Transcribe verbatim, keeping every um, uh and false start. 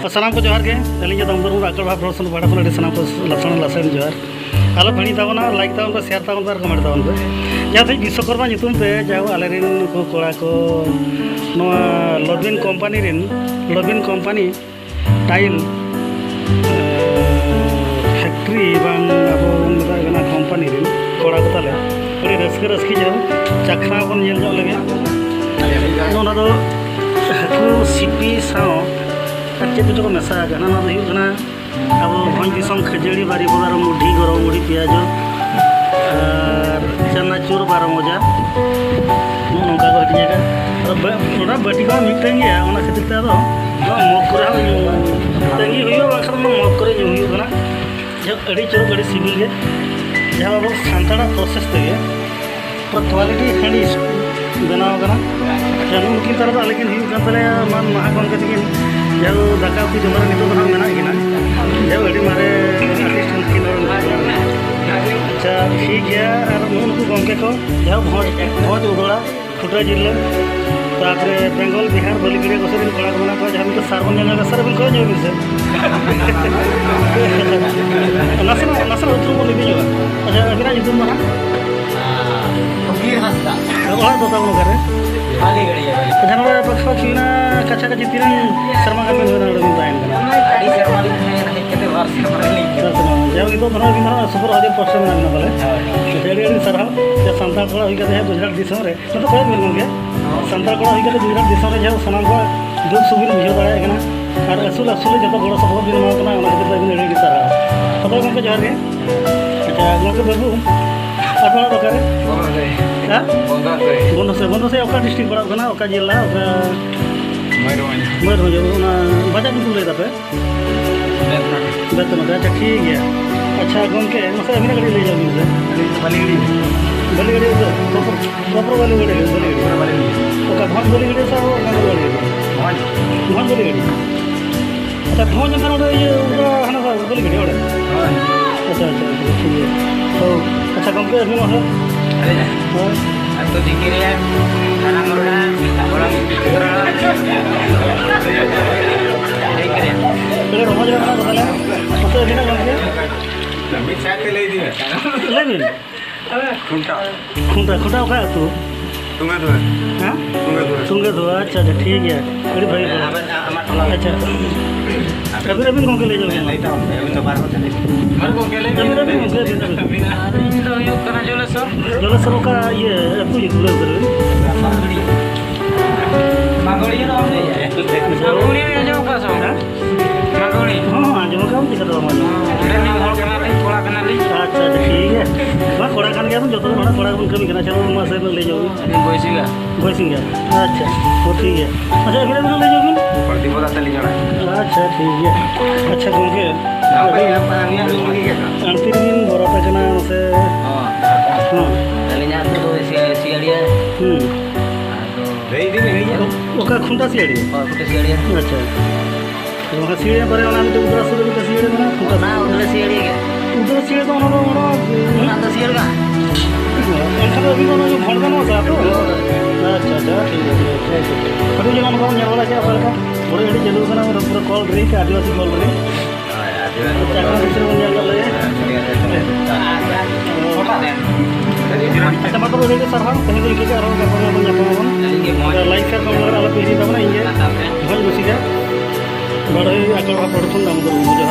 ᱥᱟᱱᱟᱢ ᱠᱚ ᱡᱚᱦᱟᱨ ᱜᱮ᱾ ᱟᱹᱞᱤᱧ ᱡᱚᱛᱚ ᱩᱢᱫᱩᱨ ᱟᱠᱟᱲ ᱵᱷᱟᱵᱽ ᱯᱨᱚᱥᱚᱱ ᱯᱟᱦᱴᱟ ᱠᱷᱚᱱ ᱟᱹᱰᱤ ᱥᱟᱱᱟᱢ ᱠᱚ ᱞᱟᱥᱟᱲ ᱞᱟᱥᱟᱲ ᱡᱚᱦᱟᱨ᱾ ᱟᱞᱚ ᱯᱮ ᱦᱤᱲᱤᱧ ᱛᱟᱵᱚᱱᱟ, ᱞᱟᱭᱤᱠ ᱛᱟᱵᱚᱱ ᱯᱮ, ᱥᱮᱭᱟᱨ ᱛᱟᱵᱚᱱ ᱯᱮ ᱟᱨ ᱠᱚᱢᱮᱱᱴ ᱛᱟᱵᱚᱱ ᱯᱮ᱾ ᱡᱟᱦᱟᱸ ᱛᱮ ᱵᱤᱥᱥᱚᱠᱚᱨᱢᱟ ᱧᱩᱛᱩᱢ ᱛᱮ ᱡᱟᱦᱟᱸ ᱟᱞᱮ ᱨᱮᱱ ᱱᱩᱠᱩ ᱠᱚᱲᱟ ᱠᱚ ᱱᱚᱣᱟ ᱞᱚᱵᱤᱱ ᱠᱳᱢᱯᱟᱱᱤ ᱨᱮᱱ, ᱞᱚᱵᱤᱱ ᱠᱳᱢᱯᱟᱱᱤ ᱴᱟᱭᱤᱞ ᱯᱷᱮᱠᱴᱨᱤ ᱵᱟᱝ ᱟᱵᱚ ᱵᱚᱱ ᱢᱮᱛᱟᱜ ᱠᱟᱱᱟ ᱠᱳᱢᱯᱟᱱᱤ ᱨᱮᱱ ᱠᱚᱲᱟ ᱠᱚ ᱛᱟᱞᱮ ᱟᱹᱰᱤ ᱨᱟᱹᱥᱠᱟᱹ ᱨᱟᱹᱥᱠᱤ ᱡᱟᱦᱟᱸ ᱪᱟᱠᱷᱱᱟ ᱵᱚᱱ ᱧᱮᱞ ᱧᱚᱜ ᱞᱮᱜᱮ᱾ ᱱᱚᱣᱟ ᱫᱚ ᱦᱟᱹᱠᱩ ᱥᱤᱯᱤ ᱥᱟᱶ ᱟᱨ ᱪᱮᱫ ᱠᱚᱪᱚ ᱠᱚ ᱢᱮᱥᱟ ᱟᱠᱟᱫᱟ᱾ ᱱᱚᱣᱟ ᱫᱚ ᱦᱩᱭᱩᱜ ᱠᱟᱱᱟ ᱟᱵᱚ ᱵᱷᱚᱸᱡᱽ ᱫᱤᱥᱚᱢ ᱠᱷᱟᱹᱡᱟᱹᱲᱤ, ᱵᱟᱨᱤ ᱵᱚᱫᱟ ᱨᱮ ᱢᱩᱰᱷᱤ, ᱜᱚᱨᱚᱢ ᱢᱩᱰᱷᱤ, ᱯᱮᱸᱭᱟᱡᱽ ᱟᱨ ᱪᱟᱱᱟᱪᱩᱨ, ᱵᱟᱨᱚ ᱢᱚᱡᱟ, ᱱᱚᱜᱼᱚ ᱱᱚᱝᱠᱟ ᱠᱚ ᱦᱟᱹᱴᱤᱧ ᱟᱠᱟᱫ᱾ ᱟᱫᱚ ᱵᱟ-, ᱚᱱᱟ ᱵᱟᱹᱴᱤ ᱠᱚ ᱢᱤᱫᱴᱟᱹᱝ ᱜᱮᱭᱟ, ᱚᱱᱟ ᱠᱷᱟᱹᱛᱤᱨ ᱛᱮ ᱟᱫᱚ ᱱᱚᱣᱟ ᱢᱚᱜᱽ ᱠᱚᱨᱮ ᱦᱚᱸ ᱧᱩ, ᱛᱟᱺᱜᱤ ᱦᱩᱭᱩᱜᱼᱟ, ᱵᱟᱝᱠᱷᱟᱱ ᱱᱚᱣᱟ ᱢᱚᱜᱽ ᱠᱚᱨᱮ ᱧᱩ ᱦᱩᱭᱩᱜ ᱠᱟᱱᱟ᱾ ᱡᱟᱭᱦᱳᱠ, ᱟᱹᱰᱤ ᱪᱚᱨᱚᱠ, ᱟᱹᱰᱤ ᱥᱤᱵᱤᱞ ᱜᱮ᱾ ᱡᱟᱦᱟᱸ ᱟᱵᱚ ᱥᱟᱱᱛᱟᱲᱟᱜ ᱯᱨᱚᱥᱮᱥ ᱛᱮᱜᱮ ᱯᱩᱨᱟᱹ ᱠᱣᱟᱞᱤᱴᱤ ᱦᱟᱺᱰᱤ ᱵᱮᱱᱟᱣ ᱟᱠᱟᱱᱟ᱾ ᱡᱟᱦᱟᱸ ᱱᱩᱠᱤᱱ ᱛᱟᱞᱟ ᱫᱚ ᱟᱞᱮ ᱠᱤᱱ ᱦᱩᱭᱩᱜ ᱠᱟᱱ ᱛᱟᱞᱮᱭᱟ ᱢᱟᱱ ᱢᱟᱦᱟ ᱜᱚᱢᱠᱮ ᱛᱟᱹᱠᱤᱱ, ᱡᱟᱦᱟᱸ ᱫᱟᱠᱟ ᱩᱛᱩ ᱡᱚᱢ ᱨᱮ ᱱᱤᱛᱚᱜ ᱫᱚ ᱦᱟᱸᱜ ᱢᱮᱱᱟᱜ ᱠᱤᱱᱟ᱾ ᱡᱟᱦᱟᱸ ᱟᱹᱰᱤ ᱢᱟᱨᱮ ᱟᱨᱴᱤᱥᱴ ᱠᱟᱱᱟ ᱠᱤᱱ ᱱᱚᱰᱮ᱾ ᱟᱪᱪᱷᱟ, ᱴᱷᱤᱠ ᱜᱮᱭᱟ᱾ ᱟᱨ ᱱᱩᱜᱼᱩ ᱱᱩᱠᱩ ᱜᱚᱢᱠᱮ ᱠᱚ ᱡᱟᱦᱟᱸ ᱵᱷᱚᱸᱡᱽ, ᱵᱷᱚᱸᱡᱽ ᱩᱫᱚᱲᱟ, ᱠᱷᱩᱴᱨᱟᱹ ᱡᱤᱞᱟᱹ, ᱛᱟᱨᱯᱚᱨᱮ ᱵᱮᱝᱜᱚᱞ, ᱵᱤᱦᱟᱨ, ᱵᱟᱹᱞᱤᱜᱟᱹᱲᱤᱭᱟᱹ ᱠᱚ ᱥᱮᱫ ᱨᱮᱱ ᱠᱚᱲᱟ ᱠᱚ ᱢᱮᱱᱟᱜ ᱠᱚᱣᱟ, ᱡᱟᱦᱟᱸ ᱢᱤᱫᱴᱮᱱ ᱥᱟᱨ ᱵᱚᱱ ᱧᱮᱞ ᱧᱟᱢᱟ, ᱥᱟᱨ ᱵᱚᱱ ᱠᱚᱭᱚᱜ ᱧᱚᱜ ᱵᱤᱱ ᱥᱮ᱾ ᱱᱟᱥᱮᱱᱟᱜ, ᱱᱟᱥᱮᱱᱟᱜ ᱩᱛᱨᱩᱢ ᱵᱚᱱ ᱤᱫᱤ ᱧᱚᱜᱼᱟ᱾ ᱟᱪᱪᱷᱟ, ᱟᱹᱵᱤᱱᱟᱜ ᱧᱩᱛᱩᱢ ᱫᱚ ᱦᱟᱸᱜ? ᱯᱷᱚᱠᱤᱨ ᱦᱟᱸᱥᱫᱟ᱾ ᱚᱲᱟᱜ ᱫᱚ ᱛᱟᱵᱚᱱ ᱚᱠᱟᱨᱮ? ᱵᱟᱹᱞᱤᱜᱟᱹᱲᱤᱭᱟᱹ, ᱵᱟᱹᱞᱤᱜᱟᱹᱲᱤᱭᱟᱹ᱾ ᱟᱪᱪᱷᱟ, ᱱᱚᱰᱮ ᱯᱟᱠᱷᱟ ᱯᱟᱠᱷᱤ ᱢᱮᱱᱟᱜᱼᱟ, ᱠᱟᱪᱷᱟ ᱠᱟᱪᱷᱤ ᱛᱤᱱᱟᱹᱝ ᱥᱮᱨᱢᱟ ᱜᱟᱱ ᱵᱤᱱ ᱦᱩᱭᱱᱟ ᱱᱚᱰᱮ ᱵᱤᱱ ᱛᱟᱦᱮᱱ ᱠᱟᱱᱟ? ᱟᱹᱰᱤ ᱥᱮᱨᱢᱟ ᱞᱤᱧ ᱛᱟᱦᱮᱸ ᱠᱟᱱᱟ, ᱦᱮᱡ ᱠᱟᱛᱮ ᱵᱟᱨ ᱥᱮᱨᱢᱟ ᱞᱤᱧ ᱟᱪᱪᱷᱟ, ᱡᱟᱦᱟᱸ ᱱᱤᱛᱚᱜ ᱫᱚ ᱱᱟᱦᱟᱜ ᱟᱹᱵᱤᱱ ᱫᱚ ᱱᱟᱦᱟᱜ ᱥᱩᱯᱟᱨ ᱵᱷᱟᱭᱡᱟᱨ ᱯᱳᱥᱴ ᱨᱮ ᱢᱮᱱᱟᱜ ᱵᱤᱱᱟ ᱯᱟᱞᱮ? ᱦᱳᱭ᱾ ᱟᱹᱰᱤ ᱟᱹᱰᱤ ᱥᱟᱨᱦᱟᱣ᱾ ᱡᱮ ᱥᱟᱱᱛᱟᱲ ᱠᱚᱲᱟ ᱦᱩᱭ ᱠᱟᱛᱮ ᱦᱮᱡ ᱜᱩᱡᱽᱨᱟᱴ ᱫᱤᱥᱚᱢ ᱨᱮ᱾ ᱱᱚᱛᱮ ᱠᱚᱭᱚᱜ ᱵᱤᱱ ᱜᱚᱢᱠᱮ, ᱥᱟᱱᱛᱟᱲ ᱠᱚᱲᱟ ᱦᱩᱭ ᱠᱟᱛᱮ ᱜᱩᱡᱽᱨᱟᱴ ᱫᱤᱥᱚᱢ ᱨᱮ ᱡᱟᱦᱟᱸ ᱥᱟᱱᱟᱢ ᱠᱚᱣᱟᱜ ᱫᱩᱠ ᱥᱩᱠ ᱵᱤᱱ ᱵᱩᱡᱷᱟᱹᱣ ᱫᱟᱲᱮᱭᱟᱜ ᱠᱟᱱᱟ ᱟᱨ ᱟᱹᱥᱩᱞ ᱟᱹᱥᱩᱞ ᱨᱮ ᱡᱚᱛᱚ ᱜᱚᱲᱚ ᱥᱚᱯᱚᱦᱚᱫ ᱵᱤᱱ ᱮᱢᱟ ᱠᱚ ᱠᱟᱱᱟ, ᱚᱱᱟ ᱠᱷᱟᱹᱛᱤᱨ ᱛᱮ ᱟᱹᱵᱤᱱ ᱟᱹᱰᱤ ᱟᱹᱰᱤ ᱥᱟᱨᱦᱟᱣ᱾ ᱟᱫᱚ ᱜᱚᱢᱠᱮ ᱡᱚᱦᱟᱨ ᱜᱮ᱾ ᱟᱪᱪᱷᱟ ᱜᱚᱢᱠᱮ ᱵᱟᱹᱵᱩ, ᱟᱯᱮ ᱚᱲᱟᱜ ᱫᱚ ᱚᱠᱟᱨᱮ? ᱵᱚᱱᱫᱚ ᱥᱮ᱾ ᱦᱮᱸ? ᱵᱚᱱᱫᱚ ᱥᱮ᱾ ᱵᱚᱱᱫᱚ ᱥᱮ ᱚᱠᱟ ᱰᱤᱥᱴᱨᱤᱠᱴ ᱯᱟᱲᱟᱜ ᱠᱟᱱᱟ, ᱚᱠᱟ ᱡᱮᱞᱟ, ᱚᱠᱟ? ᱢᱚᱭᱩᱨᱵᱷᱚᱸᱡᱽ᱾ ᱢᱚᱭᱩᱨᱵᱷᱚᱸᱡᱽ, ᱚᱱᱟ ᱵᱟᱡᱟᱨ ᱧᱩᱛᱩᱢ ᱞᱟᱹᱭ ᱛᱟᱯᱮ? ᱵᱮᱛᱱᱚᱴᱤ᱾ ᱵᱮᱛᱱᱚᱴᱤ, ᱟᱪᱪᱷᱟ ᱴᱷᱤᱠ ᱜᱮᱭᱟ᱾ ᱟᱪᱪᱷᱟ ᱜᱚᱢᱠᱮ, ᱢᱟᱥᱮ ᱟᱹᱵᱤᱱᱟᱜ ᱠᱟᱹᱴᱤᱡ ᱞᱟᱹᱭ ᱧᱚᱜ ᱵᱤᱱ ᱥᱮ᱾ ᱟᱹᱞᱤᱧ ᱫᱚ ᱵᱟᱹᱞᱤᱜᱟᱹᱲᱤ᱾ ᱵᱟᱹᱞᱤᱜᱟᱹᱲᱤ ᱫᱚ? ᱯᱨᱚᱯᱚᱨ ᱯᱨᱚᱯᱚᱨ ᱵᱟᱹᱞᱤᱜᱟᱹᱲᱤ, ᱵᱟᱹᱞᱤᱜᱟᱹᱲᱤ᱾ ᱯᱩᱨᱟᱹ ᱵᱟᱹᱞᱤᱜᱟᱹᱲᱤ᱾ ᱚᱠᱟ ᱵᱷᱚᱸᱡᱽ ᱵᱟᱹᱞᱤᱜᱟᱹᱲᱤ ᱥᱮ ᱚᱱᱟ ᱫᱚ ᱵᱟᱹᱞᱤᱜᱟᱹᱲᱤ? ᱵᱷᱚᱸᱡᱽ᱾ ᱵᱷᱚᱸᱡᱽ ᱵᱟᱹᱞᱤᱜᱟᱹᱲᱤ᱾ ᱟᱪᱪᱷᱟ, ᱵᱷᱚᱸᱡᱽ ᱮᱱᱠᱷᱟᱱ ᱚᱸᱰᱮ ᱤᱭᱟᱹ ᱚᱱᱠᱟ ᱦᱟᱱᱟ ᱥᱟ ᱵᱟᱹᱞᱤᱜᱟᱹᱲᱤ ᱚᱸᱰᱮ? ᱦᱳᱭ᱾ ᱟᱪᱪᱷᱟ, ᱟᱪᱪᱷᱟ, ᱟᱪᱪᱷᱟ, ᱴᱷᱤᱠ ᱜᱮᱭᱟ᱾ ᱛᱚ, ᱟᱪᱪᱷᱟ ᱜᱚᱢᱠᱮ, ᱟᱹᱵᱤᱱ ᱢᱟᱥᱮ? ᱟᱹᱞᱤᱧ? ᱦᱳᱭ᱾ ᱟᱹᱛᱩ ᱡᱤᱠᱤᱨᱤᱭᱟ, ᱛᱷᱟᱱᱟ ᱢᱚᱨᱰᱟ, ᱜᱚᱲᱚᱢ ᱴᱷᱤᱠ ᱜᱮᱭᱟ᱾ ᱞᱟᱹᱭ ᱵᱤᱱ᱾ ᱠᱷᱩᱱᱴᱟ᱾ ᱠᱷᱩᱱᱴᱟ, ᱠᱷᱩᱱᱴᱟ ᱚᱠᱟ ᱟᱹᱛᱩ? ᱛᱩᱝᱜᱟᱹ ᱫᱷᱩᱣᱟᱹ᱾ ᱦᱮᱸ? ᱛᱩᱝᱜᱟᱹ ᱫᱷᱩᱣᱟᱹ᱾ ᱛᱩᱝᱜᱟᱹ ᱫᱷᱩᱣᱟᱹ, ᱟᱪᱪᱷᱟ, ᱟᱪᱪᱷᱟ, ᱴᱷᱤᱠ ᱜᱮᱭᱟ᱾ ᱟᱹᱰᱤ ᱵᱷᱟᱹᱜᱤ ᱠᱟᱛᱷᱟ᱾ ᱟᱵᱮᱱ, ᱟ-, ᱟᱢᱟᱜ ᱴᱚᱞᱟ᱾ ᱟᱪᱪᱷᱟ᱾ ᱟᱹᱵᱤᱱ, ᱟᱹᱵᱤᱱ ᱜᱚᱢᱠᱮ ᱞᱟᱹᱭ ᱧᱚᱜ ᱵᱤᱱ᱾ ᱞᱟᱹᱭ ᱛᱟᱵᱚᱱ ᱯᱮ, ᱟᱹᱵᱤᱱ ᱫᱚ ᱵᱟᱨ ᱦᱚᱲ ᱛᱮ ᱞᱟᱹᱭ ᱵᱤᱱ᱾ ᱟᱹᱵᱤᱱ, ᱟᱹᱵᱤᱱ ᱜᱚᱢᱠᱮ, ᱟᱹᱵᱤᱱ, ᱟᱹᱵᱤᱱ᱾ ᱟᱹᱞᱤᱧ ᱫᱚ ᱦᱩᱭᱩᱜ ᱠᱟᱱᱟ ᱡᱚᱞᱮᱥᱚᱨ᱾ ᱡᱚᱞᱮᱥᱚᱨ ᱚᱠᱟ ᱤᱭᱟᱹ ᱟᱹᱛᱩ ᱧᱩᱛᱩᱢ ᱞᱟᱹᱭ ᱩᱛᱟᱹᱨ ᱵᱤᱱ᱾ ᱢᱟᱜᱚᱲᱤᱭᱟᱹ ᱫᱚ ᱵᱟᱢ ᱞᱟᱹᱭᱟ? ᱢᱟᱜᱚᱲᱤᱭᱟᱹ ᱟᱸᱡᱚᱢ ᱟᱠᱟᱫ ᱥᱮ ᱵᱟᱝ? ᱦᱮᱸ? ᱢᱟᱜᱚᱲᱤ᱾ ᱦᱚᱸ, ᱟᱸᱡᱚᱢ ᱟᱠᱟᱫ ᱪᱤᱠᱟᱹ ᱫᱚ ᱵᱟᱝ ᱟᱸᱡᱚᱢ? ᱚᱸᱰᱮ ᱨᱤᱱ ᱦᱚᱲ ᱠᱟᱱᱟᱞᱤᱧ, ᱠᱚᱲᱟ ᱠᱟᱱᱟᱞᱤᱧ᱾ ᱟᱪᱪᱷᱟ, ᱟᱪᱪᱷᱟ, ᱴᱷᱤᱠ ᱜᱮᱭᱟ᱾ ᱢᱟ, ᱠᱚᱲᱟ ᱠᱟᱱ ᱜᱮᱭᱟ ᱵᱚᱱ, ᱡᱚᱛᱚ ᱫᱤᱱ ᱦᱚᱲ ᱠᱚᱲᱟ ᱜᱮᱵᱚᱱ ᱠᱟᱹᱢᱤ ᱠᱟᱱᱟ᱾ ᱟᱪᱪᱷᱟ, ᱢᱟ, ᱢᱟᱥᱮ ᱞᱟᱹᱭ ᱧᱚᱜ ᱵᱤᱱ᱾ ᱟᱹᱞᱤᱧ ᱵᱚᱭᱥᱤᱝᱜᱟ᱾ ᱵᱚᱭᱥᱤᱝᱜᱟ᱾ ᱟᱪᱪᱷᱟ, ᱚ, ᱴᱷᱤᱠ ᱜᱮᱭᱟ᱾ ᱟᱪᱪᱷᱟ, ᱟᱹᱵᱤᱱ, ᱟᱹᱵᱤᱱ ᱞᱟᱹᱭ ᱧᱚᱜ ᱵᱤᱱ᱾ ᱯᱨᱚᱫᱤᱯᱚᱫᱟ ᱛᱟᱹᱞᱤᱧ ᱚᱲᱟᱜ᱾ ᱟᱪᱪᱷᱟ, ᱴᱷᱤᱠ ᱜᱮᱭᱟ᱾ ᱟᱪᱪᱷᱟ, ᱜᱚᱢᱠᱮ, ᱟᱯᱮ, ᱟᱯᱮ, ᱟᱯᱮ, ᱟᱯᱮ, ᱟᱯᱮ, ᱟᱯᱮ, ᱟᱹᱵᱤᱱ ᱟᱱᱛᱤ ᱨᱮᱵᱤᱱ ᱵᱚᱨᱟᱛ ᱟᱠᱟᱱᱟ ᱥᱮ? ᱦᱚᱸ᱾ ᱦᱚᱸ᱾ ᱟᱹᱞᱤᱧᱟᱜ ᱟᱹᱛᱩ ᱫᱚ ᱥᱤ-, ᱥᱤᱭᱟᱹᱲᱤᱭᱟᱹ᱾ ᱦᱩᱸ᱾ ᱟᱫᱚ ᱞᱟᱹᱭ ᱤᱫᱤ ᱢᱮ, ᱦᱤᱲᱤᱧ ᱚᱠᱟ ᱠᱷᱩᱱᱴᱟ ᱥᱤᱭᱟᱹᱲᱤᱭᱟᱹ? ᱦᱳᱭ, ᱠᱷᱩᱱᱴᱟ ᱥᱤᱭᱟᱹᱲᱤᱭᱟᱹ᱾ ᱟᱪᱪᱷᱟ᱾ ᱱᱚᱣᱟ ᱥᱤᱭᱟᱹᱲᱤᱭᱟᱹ ᱵᱟᱨᱭᱟ, ᱚᱱᱟ ᱢᱤᱫᱴᱮᱱ ᱩᱫᱽᱨᱟ ᱥᱩᱨ ᱨᱮ ᱢᱤᱫᱴᱮᱱ ᱥᱤᱭᱟᱹᱲᱤᱭᱟᱹ ᱢᱮᱱᱟᱜᱼᱟ, ᱠᱷᱩᱱᱴᱟ ᱚᱱᱟ ᱥᱤᱭᱟᱹᱲᱤᱭᱟᱹ᱾ ᱩᱫᱽᱨᱟ ᱥᱤᱭᱟᱹᱲᱤᱭᱟᱹ ᱜᱮ᱾ ᱩᱫᱽᱨᱟ ᱥᱤᱭᱟᱹᱲᱤᱭᱟᱹ ᱫᱚ ᱚᱱᱟ ᱫᱚ ᱚᱱᱟ ᱚᱱᱟ ᱫᱚ ᱥᱤᱭᱟᱹᱲ ᱜᱮ᱾ ᱮᱱᱠᱷᱟᱱ ᱫᱚ ᱟᱹᱵᱤᱱ ᱫᱚ ᱚᱱᱟ ᱜᱮ ᱵᱷᱚᱸᱰ ᱜᱟᱱᱚᱜᱼᱟ ᱥᱮ ᱟᱹᱛᱩ? ᱦᱳᱭ᱾ ᱟᱪᱪᱷᱟ, ᱟᱪᱪᱷᱟ, ᱴᱷᱤᱠ ᱜᱮᱭᱟ, ᱴᱷᱤᱠ ᱜᱮᱭᱟ, ᱴᱷᱤᱠ ᱜᱮᱭᱟ᱾ ᱟᱹᱰᱤ ᱡᱟᱭᱜᱟ ᱚᱱᱠᱟ ᱵᱚᱱ ᱧᱮᱞ ᱵᱟᱲᱟ ᱠᱮᱫᱟ, ᱚᱠᱟ ᱞᱮᱠᱟ ᱵᱚᱰᱮ ᱜᱟᱹᱰᱤ ᱪᱟᱹᱞᱩ ᱠᱟᱱᱟ, ᱯᱩᱨᱟᱹ ᱠᱚᱞ ᱰᱨᱤᱝᱠ, ᱟᱹᱫᱤᱵᱟᱹᱥᱤ ᱠᱚᱞ ᱰᱨᱤᱝᱠ᱾ ᱦᱳᱭ, ᱟᱹᱫᱤᱵᱟᱹᱥᱤ ᱟᱪᱪᱷᱟ, ᱠᱚᱞ ᱟᱠᱷᱲᱟ ᱵᱷᱤᱛᱨᱤ ᱵᱚᱱ ᱧᱮᱞ ᱧᱚᱜ ᱞᱮᱜᱮ᱾ ᱦᱮᱸ, ᱴᱷᱤᱠ ᱟᱪᱷᱮ᱾ ᱟᱪᱪᱷᱟ, ᱢᱟ ᱛᱚᱵᱮ ᱟᱹᱰᱤ ᱟᱹᱰᱤ ᱥᱟᱨᱦᱟᱣ᱾ ᱛᱮᱦᱮᱧ ᱫᱚ ᱤᱱᱠᱟᱹ ᱜᱮ, ᱟᱨᱦᱚᱸ ᱜᱟᱯᱟ ᱢᱮᱭᱟᱝ ᱵᱚᱱ ᱧᱟᱯᱟᱢ ᱟᱵᱚᱱ᱾ ᱟᱹᱞᱤᱧ ᱜᱮ ᱢᱚᱡᱽ᱾ ᱞᱟᱭᱤᱠ, ᱥᱮᱭᱟᱨ, ᱠᱚᱢᱮᱱᱴ ᱠᱟᱛᱮ ᱟᱞᱚ ᱯᱮ ᱦᱤᱲᱤᱧ ᱛᱟᱵᱚᱱᱟ᱾ ᱤᱧ ᱜᱮ ᱢᱟ ᱛᱟᱯᱮ᱾ ᱵᱷᱚᱸᱡᱽ ᱨᱩᱥᱤᱠᱟ, ᱵᱟᱰᱚᱦᱤ ᱟᱠᱷᱲᱟ production ᱫᱟᱢᱳᱫᱚᱨ ᱢᱩᱨᱢᱩ᱾